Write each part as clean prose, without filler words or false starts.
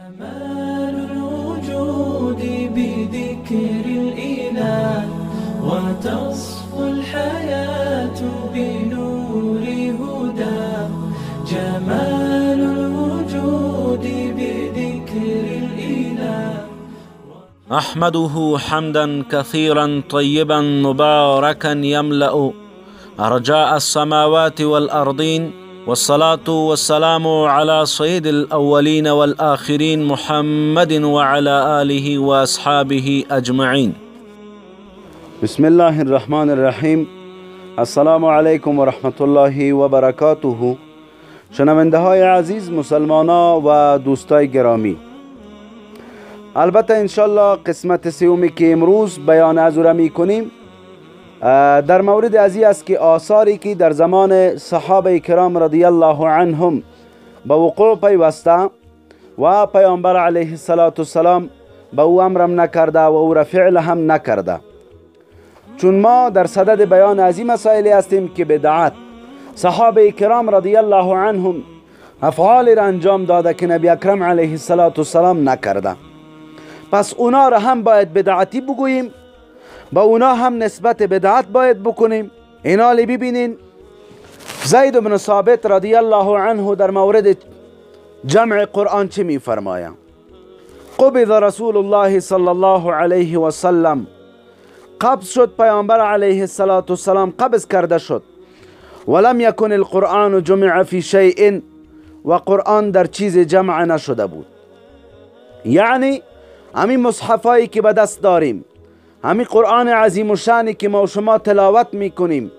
جمال الوجود بذكر الإله وتصفو الحياة بنور هدى. جمال الوجود بذكر الإله. أحمده حمدا كثيرا طيبا مباركا يملأ أرجاء السماوات والأرضين، والصلاة والسلام على سيد الأولين والآخرين محمد وعلى آله وأصحابه أجمعين. بسم الله الرحمن الرحیم. السلام علیکم و رحمت الله و برکاته. شنونده های عزیز، مسلمانا و دوستای گرامی، البته انشالله قسمت سومی که امروز بیان از او را می کنیم در مورد ازی است که آثاری که در زمان صحابه کرام رضی الله عنهم به وقوع پیوسته و پیامبر علیه الصلاة والسلام به او امرم نکرده و او را فعل هم نکرده. چون ما در صدد بیان ازی مسائلی هستیم که بدعت صحابه کرام رضی الله عنهم افعال را انجام داده که نبی اکرم علیه الصلاة والسلام نکرده، پس اونا را هم باید بدعتی بگوییم، با اونا هم نسبت بدعت باید بکنیم. اینا لی ببینین، زید بن ثابت رضی الله عنه در مورد جمع قرآن چه میفرماید؟ قبض رسول الله صلی الله علیه و سلم، قبض شد پیامبر علیه الصلاة والسلام، قبض کرده شد. ولم یکن القرآن جمع فی شیء، و قرآن در چیز جمع نشده بود. یعنی همین مصحفایی که به دست داریم، همین قرآن عظیم و شانی که ما و شما تلاوت میکنیم،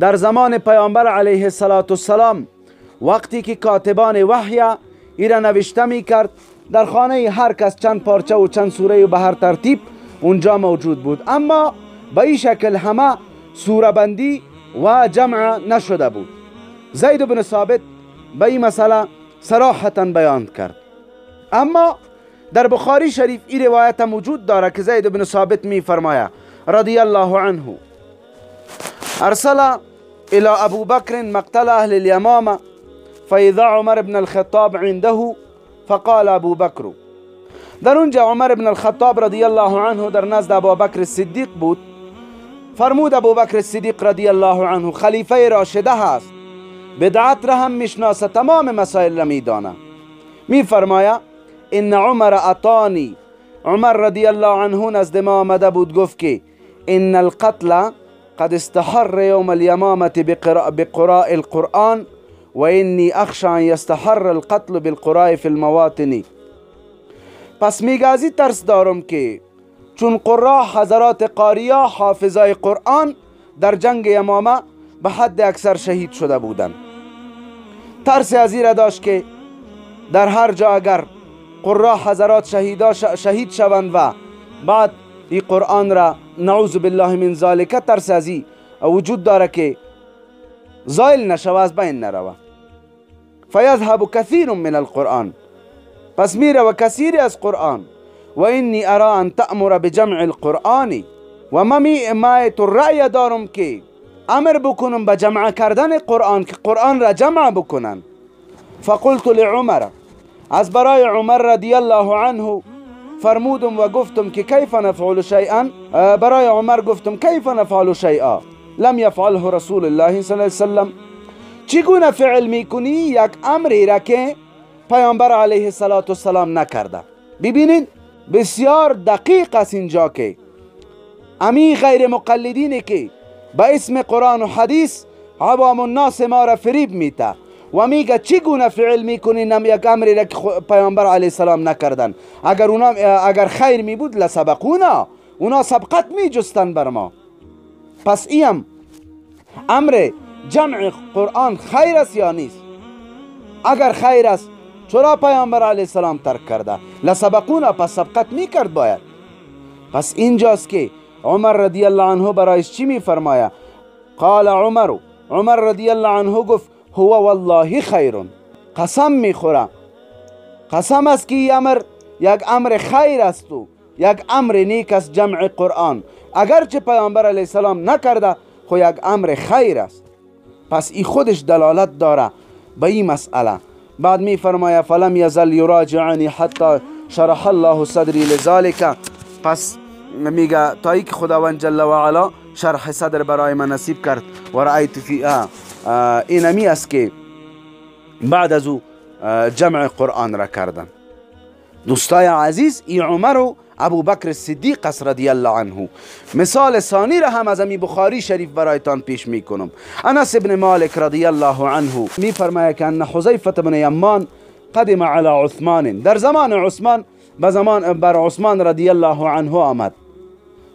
در زمان پیامبر علیه الصلاة والسلام وقتی که کاتبان وحی ایره نوشته میکرد، در خانه هر کس چند پارچه و چند سوره و به هر ترتیب اونجا موجود بود، اما به این شکل همه سوره بندی و جمع نشده بود. زید بن ثابت به این مسئله صراحتا بیان کرد. اما در بخاری شریف این روایت موجود داره که زید بن ثابت می فرماید رضی الله عنه: ارسل الى ابو بکر مقتل اهل الیمامه فاذا عمر بن الخطاب عنده فقال ابو بکر. در اونجا عمر بن الخطاب رضی الله عنه در نزد ابو بکر صدیق بود. فرمود ابو بکر صدیق رضی الله عنه خلیفه راشده هست، بدعت را هم میشناسه، تمام مسائل را میدانه. میفرماید ان عمر اتانی، عمر رضی الله عنه نزد ما آمده بود، گفت که ان القتل قد استحر یوم الیمامة بقراء القرآن و انی اخشى ان یستحر القتل بالقراء فی المواطن. پس میگه از این ترس دارم که چون قرا حضرات قاریا حافظای قرآن در جنگ یمامه به حد اکثر شهید شده بودند، ترس از این را داشت که در هر جا اگر قرا حضرات شهید شوند و بعد این قرآن را نعوذ بالله من ذالک، ترس از این وجود داره که زایل نشوه، از بین نروه. فیذهب کثیر من القرآن، پس میره و کثیری از قرآن. و انی ارا ان تأمر بجمع القرآن، و ما تو رأی دارم که امر بکنم به جمع کردن قرآن، که قرآن را جمع بکنن. فقلت لعمر، از برای عمر رضی الله عنه فرمودم و گفتم که کیف نفعل شیئا، برای عمر گفتم کیف نفعل شیئا لم یفعله رسول الله صلی الله علیه وسلم، چگونه فعل میکنی یک امری را که پیامبر علیه الصلاة والسلام نکرده. ببینین بسیار دقیق است اینجا که امی غیر مقلدینی که به اسم قرآن و حدیث عوام الناس ما را فریب میته و میگه چگونه فعل میکنین یک امری را که پیامبر علیه السلام نکردن. اگر اونا اگر خیر می بود لسبقونا، اونا سبقت می جستن بر ما. پس ایم امر جمع قرآن خیر است یا نیست؟ اگر خیر است چرا پیامبر علیه السلام ترک کرده؟ لسبقونا، پس سبقت میکرد باید. پس اینجاست که عمر رضی الله عنه برایش چی میفرماید؟ قال عمر، عمر رضی الله عنه گفت هو والله خیر، قسم میخوره، قسم است که این امر یک امر خیر است و یک امر نیک است، جمع قرآن. اگرچه پیامبر علیه السلام نکرده خو یک امر خیر است. پس این خودش دلالت داره به این مسئله. بعد می فرماید فلم یزل یراجعنی حتی شرح الله صدری لذلک. پس میگه تا اینکه خداوند جل و علا شرح صدر برای من نصیب کرد. و رأیت فی اینمی است که بعد از او جمع قرآن را کردن. دوستای عزیز، ای عمر و ابو بکر صدیق است رضی الله عنه. مثال ثانی را هم از امی بخاری شریف برایتان پیش میکنم. انس بن مالک رضی الله عنه میفرماید که ان حذیفه بن یمان قدم علی عثمان، در زمان عثمان بر عثمان رضی الله عنه آمد.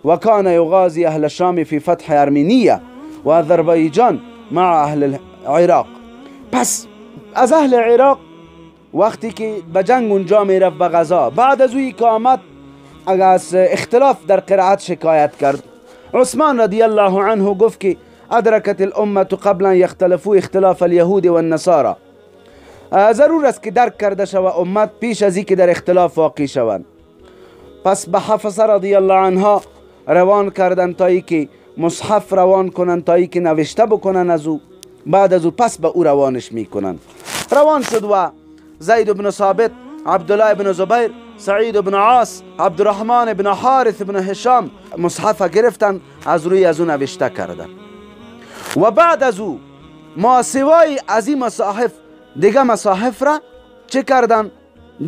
و کان یغازی اهل الشام فی فتح ارمینیه و آذربایجان مع اهل العراق. پس از اهل عراق وقتی که به جنگ اونجا میرفت به غزا، بعد از اویی که آمد از اختلاف در قرائت شکایت کرد. عثمان رضی الله عنه گفت که ادرکت الامه قبل ان یختلفوا اختلاف اليهود والنصارى. ضرور است که درک کرده شود امت پیش از اینکه در اختلاف واقع شوند. پس به حفصه رضی الله عنها روان کردن تا اینکه مصحف روان کنن، تا اینکه نوشته بکنن از او. بعد از او پس به او روانش میکنن. روان شد و زید بن ثابت، عبدالله بن زبیر، سعید بن عاص، عبدالرحمن بن حارث بن هشام مصحف گرفتن، از روی از او نوشته کردن. و بعد از او ما سوای از این مصاحف دیگه مصاحف را چه کردن؟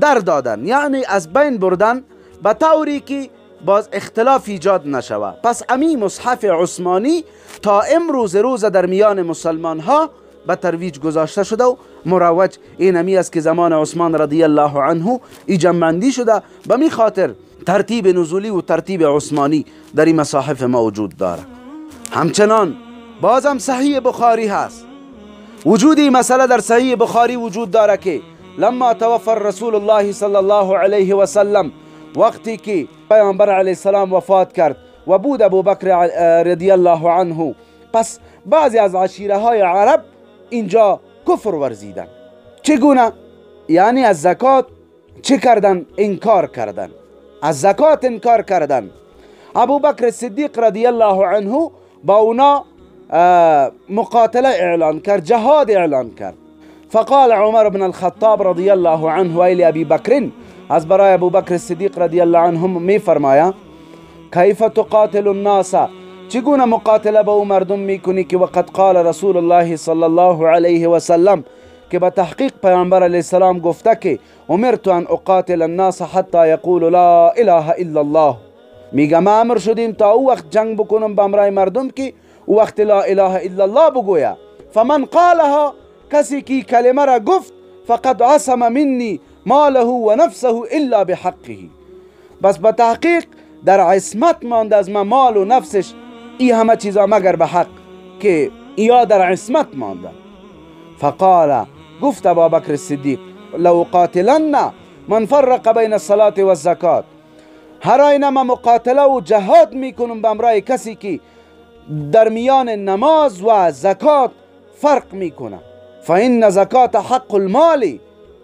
در دادن، یعنی از بین بردن به طوری که باز اختلاف ایجاد نشود. پس امی مصحف عثمانی تا امروز روز در میان مسلمان ها به ترویج گذاشته شده و مروج. این امی است که زمان عثمان رضی الله عنه ای جمعندی شده. به می خاطر ترتیب نزولی و ترتیب عثمانی در این مصاحف موجود داره. همچنان بازم صحیح بخاری هست. وجود این مسئله در صحیح بخاری وجود داره که لما توفى رسول الله صلی الله علیه و سلم، وقتی که پیامبر علیه السلام وفات کرد و بود ابو بکر رضی الله عنه، پس بعضی از عشیره های عرب اینجا کفر ورزیدن. چگونه؟ یعنی از زکات چه کردن؟ انکار کردن، از زکات انکار کردن. ابو بکر صدیق رضی الله عنه با اونا مقاتله اعلان کرد، جهاد اعلان کرد. فقال عمر بن الخطاب رضی الله عنه ای ابی بکر، از برای ابو بکر صدیق رضی الله عنه می فرمایا کیف تقاتل الناس، چگونه مقاتله با او مردم میکنی که وقد قال رسول الله صلی الله علیه و سلم، که به تحقیق پیامبر علیه السلام گفته که امرت ان اقاتل الناس حتی یقول لا اله الا الله. میگه ما امر شدیم تا او وقت جنگ بکنم به امرای مردم که او وقت لا اله الا الله بگویا. فمن قالها، کسی که کلمه را گفت، فقد عصم منی ماله و نفسه الا بحقه، بس به تحقیق در عصمت ماند از ما مال و نفسش، ای همه چیزا مگر به حق که یا در عصمت مانده. فقال، گفت ابا بکر الصدیق لو قاتلن من فرق بین الصلاة و الزکات، هر آینه ما مقاتله و جهاد میکنم به امرای کسی که در میان نماز و زکات فرق میکنه. فإن زکات حق المال،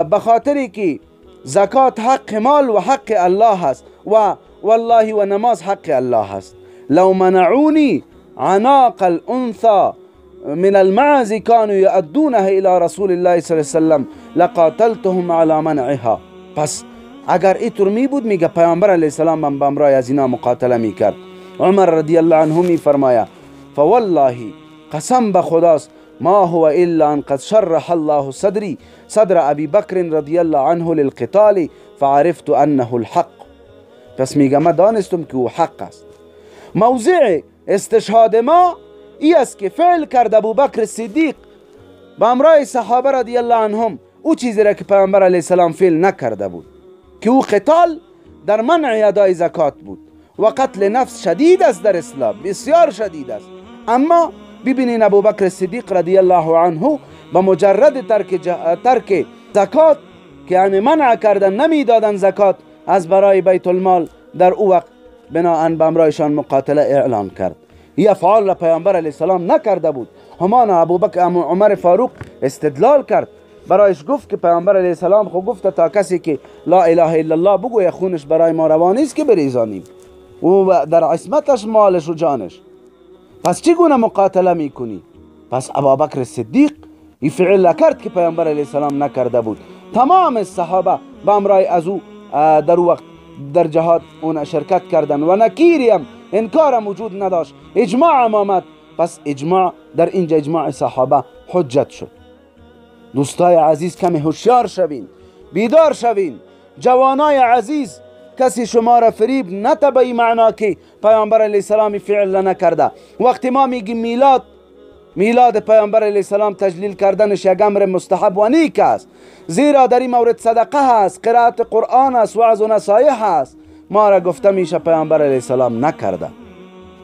به خاطری که زکات حق مال و حق الله است و والله و نماز حق الله است. لو منعوني عناق الأنثى من المعز كانوا يؤدونها إلى رسول الله صلى الله عليه وسلم لقاتلتهم على منعها. پس اگر اینطور می بود، میگه پیامبر علیه السلام من به امرای از اینا مقاتله میکرد. عمر رضی الله عنه می فرماید فوالله، قسم به خداست، ما هو إلا أن قد شرح الله صدري صدر أبي بكر رضي الله عنه للقتال فعرفت أنه الحق. پس میگه ما دانستم که او حق است. موضع استشهاد ما ای است که فعل کرد ابو بکر صدیق با امرای صحابه رضی الله عنهم او چیزی را که پیامبر علیه السلام فعل نکرده بود، که او قتال در منع ادای زکات بود و قتل نفس شدید است در اسلام، بسیار شدید است. اما ببینین ابو بکر صدیق رضی الله عنه به مجرد ترک زکات که یعنی منع کردن، نمیدادن زکات از برای بیت المال، در او وقت بناهن به امرایشان مقاتله اعلان کرد. این افعال را پیامبر علیه السلام نکرده بود. همان ابوبکر عمر فاروق استدلال کرد، برایش گفت که پیامبر علیه السلام خو گفته تا کسی که لا اله الا الله بگوید خونش برای ما روا نیست که بریزانیم، و در عصمتش مالش و جانش. پس چگونه مقاتله میکنی؟ پس ابابکر صدیق این فعل کرد که پیامبر علیه السلام نکرده بود. تمام صحابه به امرای از او در وقت در جهاد اون شرکت کردن و نکیری هم انکار وجود نداشت، اجماع هم آمد. پس اجماع در اینجا اجماع صحابه حجت شد. دوستای عزیز کمی هوشیار شوین، بیدار شوین. جوانای عزیز، کسی شما را فریب نته به این معنا که پیامبر علیه السلام فعل نکرده. وقتی ما میگیم میلاد پیامبر علیه السلام تجلیل کردنش یک امر مستحب و نیک است، زیرا در این مورد صدقه هست، قرائت قرآن است، وعظ و نصایح است. ما را گفته میشه پیامبر علیه السلام نکرده،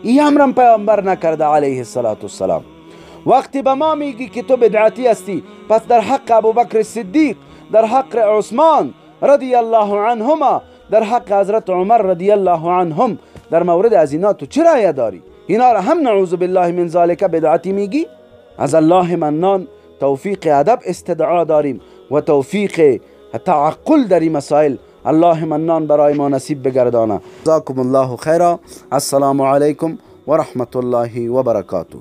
این امرم پیامبر نکرده علیه الصلاة والسلام. وقتی به ما میگی که تو بدعتی هستی، پس در حق ابوبکر صدیق، در حق عثمان رضی الله عنهما، در حق حضرت عمر رضی الله عنهم، در مورد از اینا تو چه رأی داری؟ اینا را هم نعوذ بالله من ذالک بدعتی میگی؟ از الله منان توفیق ادب استدعا داریم و توفیق تعقل در این مسائل الله منان برای ما نصیب بگردانه. جزاکم الله خیرا. السلام علیکم و رحمت الله و برکاته.